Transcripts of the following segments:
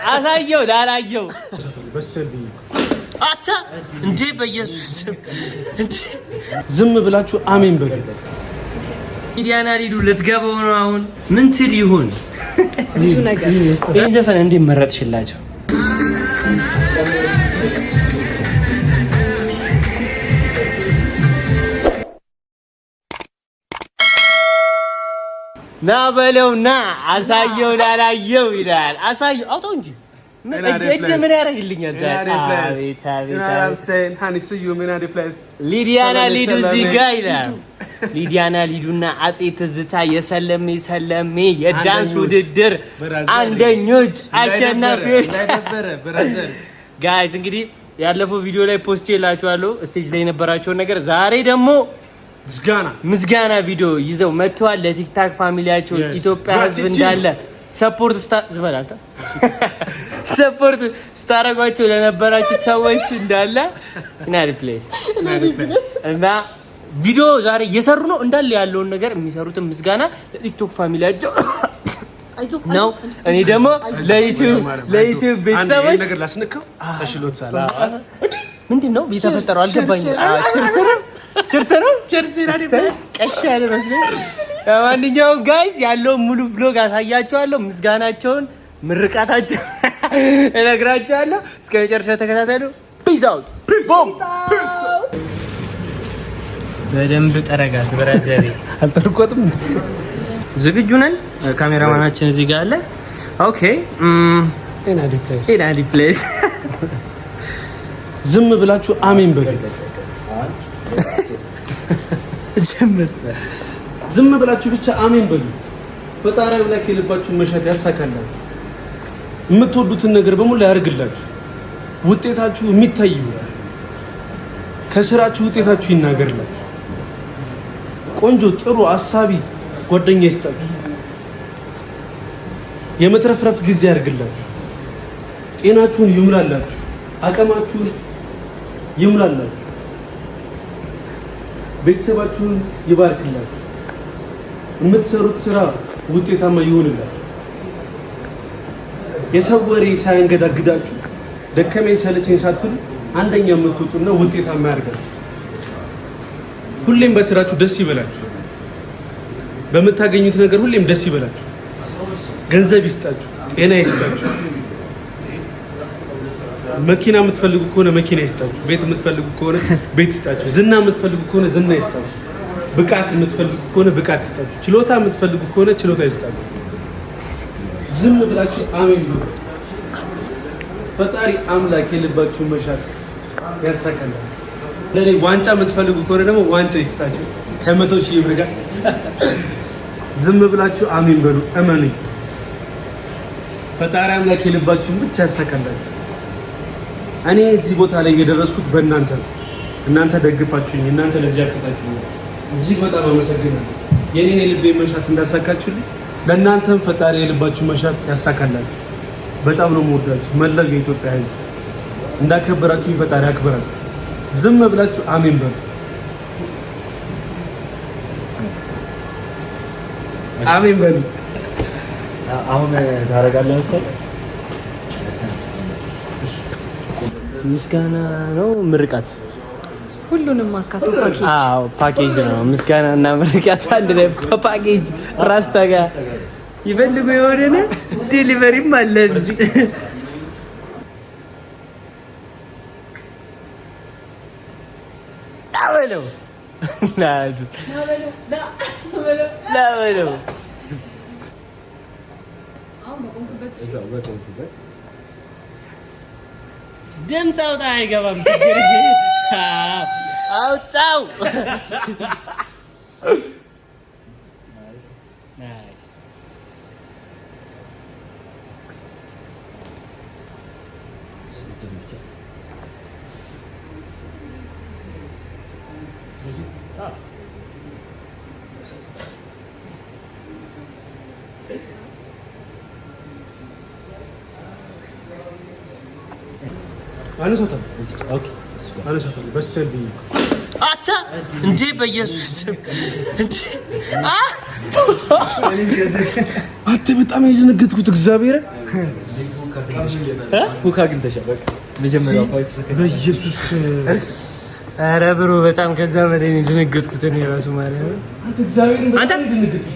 አሳየው ላላየው አታ እንዴ በኢየሱስ ዝም ብላችሁ አሜን በሉ። ሊዲያና ሊዱ ልትገባው ነው አሁን። ምን ትል ይሆን? ብዙ ነገር። ይህን ዘፈን እንዴት መረጥሽላቸው? ና በለው ና አሳየው ላላየው ይላል። አሳየው አውጣው እንጂ እጅ ምን ያደርግልኛል? ሊዲያና ሊዱ እዚህ ጋ ይላል። ሊዲያና ሊዱና አፄ ትዝታ የሰለሜ ሰለሜ የዳንስ ውድድር አንደኞች አሸናፊዎች። Guys፣ እንግዲህ ያለፈው ቪዲዮ ላይ post ላችኋለሁ stage ላይ የነበራቸውን ነገር። ዛሬ ደግሞ ምስጋና ቪዲዮ ይዘው መጥተዋል። ለቲክታክ family ያቸው ኢትዮጵያ ሕዝብ እንዳለ support ስታረጓቸው ለነበራችሁ ሰዎች እንዳለ place እና ቪዲዮ ዛሬ እየሰሩ ነው እንዳለ ያለውን ነገር የሚሰሩትን ምስጋና ለቲክቶክ family ያቸው ነው። እኔ ደግሞ ለዩቲዩብ ቤተሰቦች ምንድን ነው የተፈጠረው አልገባኝም። Cheers ነው ቀሽ ያለ መስሎኝ። ለማንኛውም guys ያለውን ሙሉ vlog አሳያችኋለሁ። ምስጋናቸውን፣ ምርቃታቸውን እነግራችኋለሁ። እስከ መጨረሻ ተከታተሉ። Peace out። በደንብ ጠረጋት brother ኤ። አልጠርቆጥም። ዝግጁ ነን። ካሜራማናችን እዚህ ጋር አለ። Okay፣ ኢናዲ place። ዝም ብላችሁ አሜን በሉ። ዝም ብላችሁ ብቻ አሜን በሉ። ፈጣሪ አምላክ የልባችሁን መሻት ያሳካላችሁ። የምትወዱትን ነገር በሙሉ ያደርግላችሁ። ውጤታችሁ የሚታይ ይሆናል። ከስራችሁ ውጤታችሁ ይናገርላችሁ። ቆንጆ ጥሩ አሳቢ ጓደኛ ይስጣችሁ። የመትረፍረፍ ጊዜ ያደርግላችሁ። ጤናችሁን ይሙላላችሁ። አቅማችሁን ይሙላላችሁ። ቤተሰባችሁን ይባርክላችሁ። የምትሰሩት ስራ ውጤታማ ይሆንላችሁ። የሰው ወሬ ሳያንገዳግዳችሁ ደከመኝ ሰለቸኝ ሳትሉ አንደኛ የምትወጡና ውጤታማ ያደርጋችሁ። ሁሌም በስራችሁ ደስ ይበላችሁ። በምታገኙት ነገር ሁሌም ደስ ይበላችሁ። ገንዘብ ይስጣችሁ፣ ጤና ይስጣችሁ። መኪና የምትፈልጉ ከሆነ መኪና ይስጣችሁ። ቤት የምትፈልጉ ከሆነ ቤት ይስጣችሁ። ዝና የምትፈልጉ ከሆነ ዝና ይስጣችሁ። ብቃት የምትፈልጉ ከሆነ ብቃት ይስጣችሁ። ችሎታ የምትፈልጉ ከሆነ ችሎታ ይስጣችሁ። ዝም ብላችሁ አሜን በሉ። ፈጣሪ አምላክ የልባችሁን መሻት ያሳካላችሁ። እንደኔ ዋንጫ የምትፈልጉ ከሆነ ደግሞ ዋንጫ ይስጣችሁ ከ100,000 ብር ጋር። ዝም ብላችሁ አሜን በሉ። እመኑኝ፣ ፈጣሪ አምላክ የልባችሁን ብቻ ያሳካላችሁ። እኔ እዚህ ቦታ ላይ የደረስኩት በእናንተ ነው። እናንተ ደግፋችሁኝ፣ እናንተ ለዚህ ያብቃታችሁኝ። እጅግ በጣም አመሰግናለሁ። የኔን የልቤ መሻት እንዳሳካችሁልኝ ለእናንተም ፈጣሪ የልባችሁ መሻት ያሳካላችሁ። በጣም ነው የምወዳችሁ። መላው የኢትዮጵያ ሕዝብ እንዳከበራችሁ ፈጣሪ ያክብራችሁ። ዝም ብላችሁ አሜን በሉ። አሜን በሉ። አሁን ታደርጋለህ መሰለህ። ምስጋና ነው ምርቃት ሁሉንም አካቶ ፓኬጅ። አዎ ፓኬጅ ነው። ምስጋና እና ምርቃት አንድ ላይ ፓኬጅ። ራስታ ጋር ይፈልጉ የሆነ delivery ም አለን። ላበለው ላበለው ድምፅ አውጣ። አይገባም። ችግር አውጣው። አታ እንዴ በኢየሱስ እንዴ አንተ በጣም የደነገጥኩት እግዚአብሔር። hook አግኝተሻል። በቃ መጀመሪያው 5 ሰከንድ በኢየሱስ። ኧረ bro፣ በጣም ከዛ በላይ ነው የደነገጥኩት እኔ ራሱ ማለት ነው። እግዚአብሔርን አንተ በጣም ደነገጥኩት።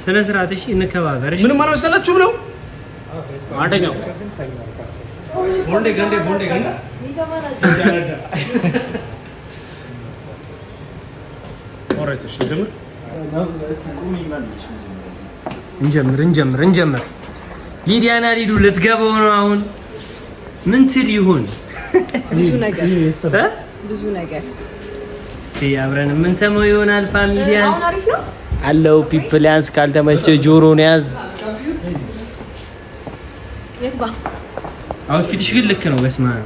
ስነ ስርዓት እሺ፣ እንከባበር እሺ። ምንም አልመሰላችሁም ነው? አንደኛው ቦንዴ ገንዴ ቦንዴ ገንዳ። Alright፣ እሺ እንጀምር። እንጀምር እንጀምር እንጀምር። ሊዲያና ሊዱ ልትገባው ነው አሁን። ምን ትል ይሆን? ብዙ ነገር እ? ብዙ ነገር። እስቲ አብረን የምንሰማው ይሆናል። ፋሚሊያንስ አሁን አሪፍ ነው። አለው ፒፕሊያንስ ካልተመቸ ጆሮን ያዝ። የት ጋ? አሁን ፊትሽ ግን ልክ ነው። በስመ አብ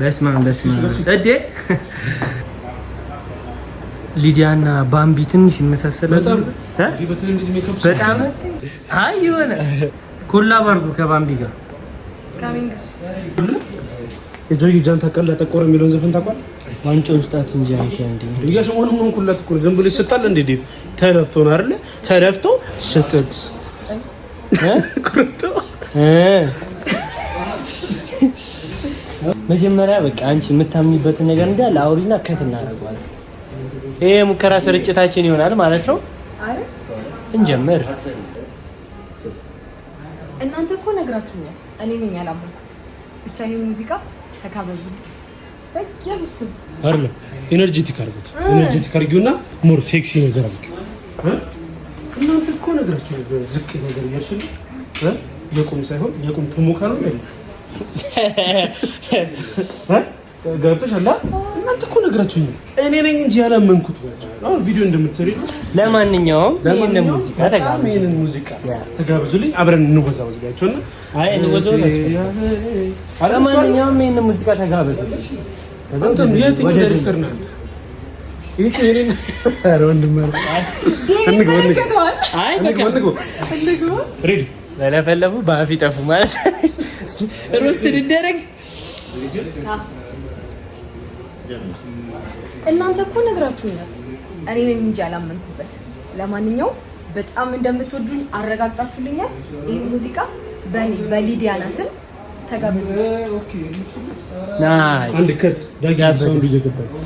በስመ አብ በስመ አብ። እዴ፣ ሊዲያና ባምቢ ትንሽ ይመሳሰላሉ። በጣም እ? በተለይ እንደዚህ ሜካፕ በጣም አይ የሆነ collab አድርጉ ከባምቢ ጋር። Coming የጆይ ጃን ታቀላ ጠቆረ የሚለውን ዘፈን ታውቋል? ዋንጫውን ስጣት እንጂ አንተ እንዴ! እያሸሞን ሆን ኩላ ጥቁር ዝም ብሎ ይሰጣል እንዴ? ዴቭ ተለፍቶ ነው አይደለ? ተለፍቶ ስጥት ቁርጦ። እ መጀመሪያ በቃ አንቺ የምታምኚበትን ነገር እንዳለ አውሪና cut እናደርገዋለን። ይሄ የሙከራ ስርጭታችን ይሆናል ማለት ነው። አረ እንጀምር። እናንተ እኮ ነግራችሁኛል። እኔ ነኝ ያላመንኩት። ብቻ ይሄ ሙዚቃ ተካበዙ በኢየሱስ ስም። አይደለም፣ energetic አድርጉት። Energetic አድርጊውና more sexy ነገር አድርጊው። እ? እናንተ እኮ ነግራችሁ ዝቅ ነገር እያልሽልኝ እ? የቁም ሳይሆን የቁም ቶሞካ ነው ያለሽ እ? ገብቶሻል? አ? እናንተ እኮ ነግራችሁኛል። እኔ ነኝ እንጂ ያላመንኩት። ባቸው አሁን ቪዲዮ እንደምትሰሪ ለማንኛውም ይህንን ሙዚቃ በጣም ተጋብዙ። ይህንን ሙዚቃ ተጋብዙልኝ። አብረን እንወዛወዝ ጋቸውና አይ እንወዛወዝ አያስፈልግም። ለማንኛውም ይህንን ሙዚቃ ተጋበዙ። አንተ የትኛው ዳይሬክተር ነህ? ይሄ የኔን ኧረ ወንድም ኧረ እንግባ እንግባ አይ በቃ እንግባ እንግባ ready። በለፈለፉ በአፍ ይጠፉ ማለት roast ድደረግ። እናንተ እኮ ነግራችሁኛል። እኔ ነኝ እንጂ ያላመንኩበት። ለማንኛውም በጣም እንደምትወዱኝ አረጋግጣችሁልኛል። ይህ ሙዚቃ በእኔ በሊዲያና ስም ተጋበዙ። Nice። አንድ cut ዳጊ sound ኡ እየገባ ነው።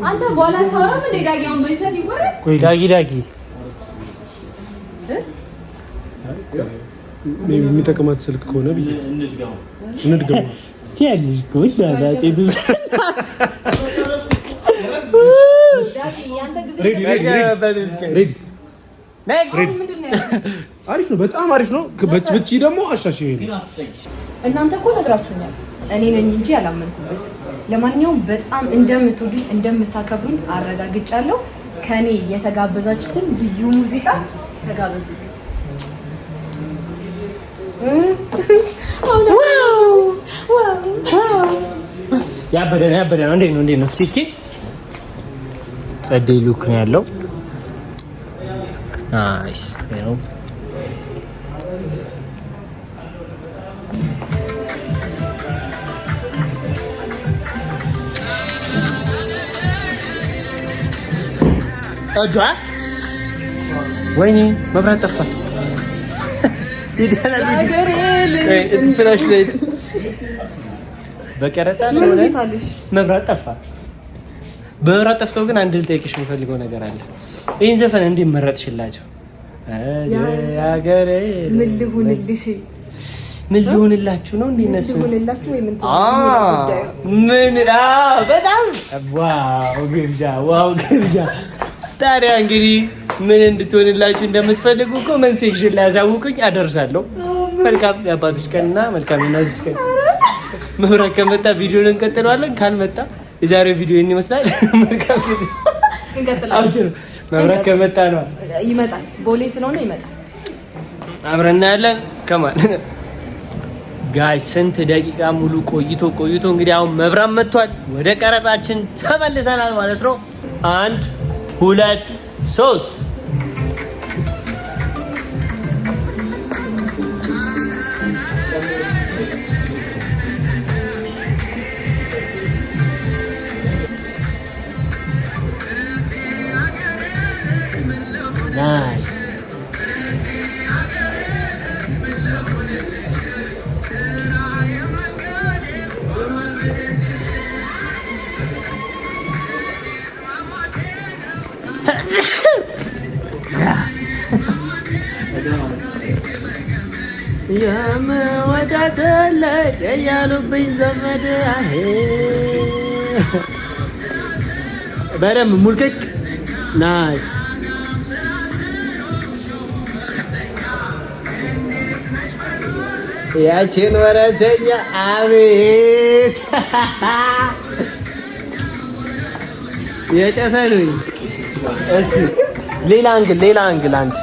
አንተ በኋላ አታወራም እንዴ ዳጊ? አሁን በዚህ ሰዓት ይወራል? ዳጊ ዳጊ። እ? Maybe የሚጠቅማት ስልክ ከሆነ ብዬ እንድገማ። እስቲ ያለሽ እኮ ውድ አፄ ትዝ ዳጊ ያንተ ጊዜ Ready ready ready። Next. ምንድን ነው ያለው? አሪፍ ነው፣ በጣም አሪፍ ነው። ብቻ ደግሞ አሻሽ ይሄ ነው። እናንተ እኮ ነግራችሁኛል። እኔ ነኝ እንጂ ያላመንኩበት። ለማንኛውም በጣም እንደምትወዱኝ እንደምታከብሩኝ አረጋግጫለሁ። ከኔ የተጋበዛችሁትን ልዩ ሙዚቃ ተጋበዙ። አሁን wow! ያበደ ነው ያበደ ነው። እንዴት ነው እንዴት ነው? እስኪ እስኪ ጸደይ look ነው ያለው። Nice ነው። እጇ ወይኔ መብራት ጠፋ። የሀገሬ ልጅ Flash light በቀረጻ ላይ ምን ሆነን ቤት አለሽ? መብራት ጠፋ። በመብራት ጠፍተው ግን አንድ ልጠይቅሽ የምፈልገው ነገር አለ። ይህን ዘፈን እንዴት መረጥሽላቸው? የሀገሬ ምን ልሁንልሽ? ምን ሊሆንላችሁ ነው? እንዴ ምን እነሱ ልሁንላችሁ ወይ ምን አ ጉዳዩ? ምን በጣም wow ግብዣ፣ wow ግብዣ። ታዲያ እንግዲህ ምን እንድትሆንላችሁ እንደምትፈልጉ comment section ላይ ያሳውቁኝ፣ አደርሳለሁ። መልካም የአባቶች ቀንና መልካም የእናቶች ቀን። መብራት ከመጣ ቪዲዮን እንቀጥለዋለን፣ ካልመጣ የዛሬው ቪዲዮ ይህን ይመስላል። መልካም ጊዜ። እንቀጥላለን። አውጥሩ። መብራት ከመጣ ነው። ይመጣል። ቦሌ ስለሆነ ይመጣል። አብረን እናያለን። ከማን guys ስንት ደቂቃ ሙሉ ቆይቶ ቆይቶ እንግዲህ አሁን መብራት መጥቷል። ወደ ቀረጻችን ተመልሰናል ማለት ነው። አንድ ሁለት ሶስት። Nice. የምወዳት ልጅ እያሉብኝ ዘመድ፣ አሄ በደንብ ሙልቅቅ፣ nice። ያችን ወረተኛ፣ አቤት የጨሰ ነው። እስኪ ሌላ angle፣ ሌላ angle አንድ።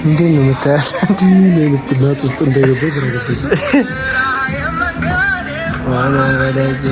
እንዴት ነው የምታያት? ምን አይነት ናት ውስጥ እንደገባ ግራ ገባኝ። ዋና ወዳጅ።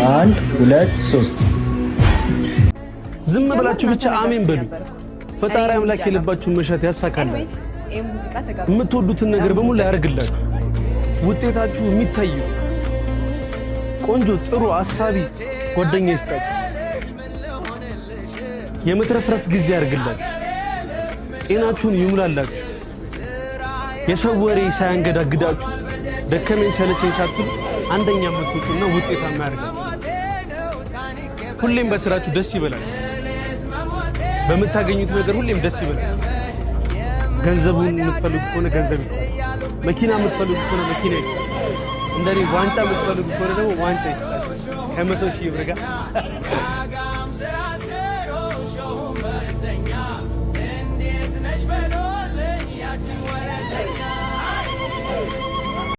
አንድ፣ ሁለት፣ ሶስት። ዝም ብላችሁ ብቻ አሜን በሉ። ፈጣሪ አምላክ የልባችሁን መሻት ያሳካላችሁ። የምትወዱትን ነገር በሙሉ ያደርግላችሁ። ውጤታችሁ የሚታዩ ቆንጆ፣ ጥሩ አሳቢ ጓደኛ ይስጣችሁ። የመትረፍረፍ ጊዜ ያደርግላችሁ። ጤናችሁን ይሙላላችሁ። የሰው ወሬ ሳያንገዳግዳችሁ፣ ደከመኝ ሰለቸኝ ሳትሉ አንደኛ የምትወጡና ውጤታማ ያደርጋችሁ። ሁሌም በስራችሁ ደስ ይበላችሁ። በምታገኙት ነገር ሁሌም ደስ ይበላችሁ። ገንዘቡን የምትፈልጉ ከሆነ ገንዘብ ይስጣችሁ። መኪና የምትፈልጉ ከሆነ መኪና ይስጣችሁ። እንደኔ ዋንጫ የምትፈልጉ ከሆነ ደግሞ ዋንጫ ይስጣችሁ። ከ100,000 ብር ጋር።